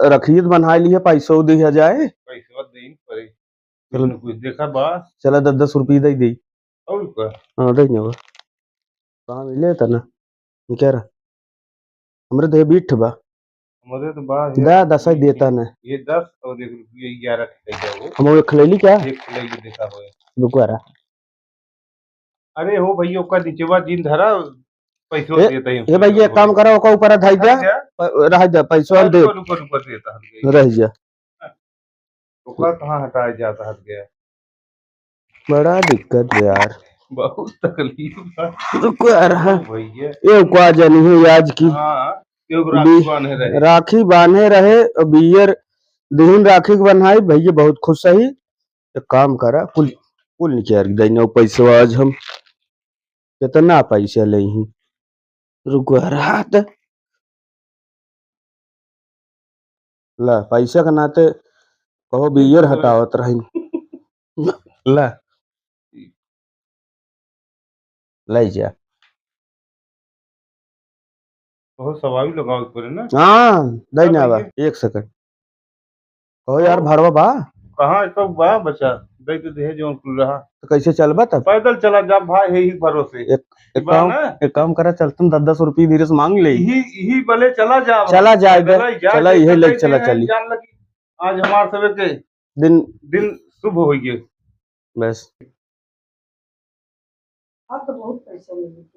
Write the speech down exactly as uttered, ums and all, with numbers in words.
रखिए त बन्हाइ लिहे, पैसो दिहे जाए। पैसवा देइ परे। चलो। कुछ देखा बा। चला, दस दस रुपये दे दे। और का? हाँ, दे देबो। कहाँ मिले त ना? ये क्या रहा? हमरे तो ये बीठ बा। हमरे तो बा, ये दा, दस ही देता ना। ये दस और एक रुपये ग्यारह के दे दो। हम एक खलैली क्या? एक खलैली देखा हो। रुको यार। अरे हो भैया, ओका नीचेवा जिन धरा, पैसो ए, देता ही। ए भैया, एक काम करा, ओका ऊपर रह जा। रह जा। प-, रह जा, पैसो हम दे। रुको, रुको, रुको, देता हम। रह जा। ओका कहाँ हटाया जाता हट गया? बड़ा दिक्कत बा यार। बहुत तकलीफ बा। रुको यार, हाँ। भैया। ये का जानी है आज की। हाँ, क्यों राखी बी-, बांधे रहे? राखी बांधे रहे और बियर दिहिन राखी के बन्हाई, भैया बहुत खुश है। एक काम करा, कुल, कुल निकाल के देना पैसवा आज हम। कितना पैसा लेही? रुको यार, हाथ। ला, पैसा के नाते कहो बियर हटावत रही। ला। ले जा। बहुत सवाल लगावे के पड़े ना। हाँ, दे ना बा, एक सेकंड। कहो यार, भड़वा बा? कहाँ, एक तो बा बचा, दे के देहे जौन कुल रहा। तो कैसे चलबा तब? पैदल चला जा भाई, यही भरोसे। एक, एक बा काम, ना? एक काम करा, चलतन दस दस रुपये धीरे से मांग ले। यही, यही भले चला जा, चला जाए बे, पैदल ही जा, चला, यही लेके चला चली। जान लगी, आज हमार सबे के दिन, दिन शुभ हो गए। बस। अब तो बहुत पैसा मिले।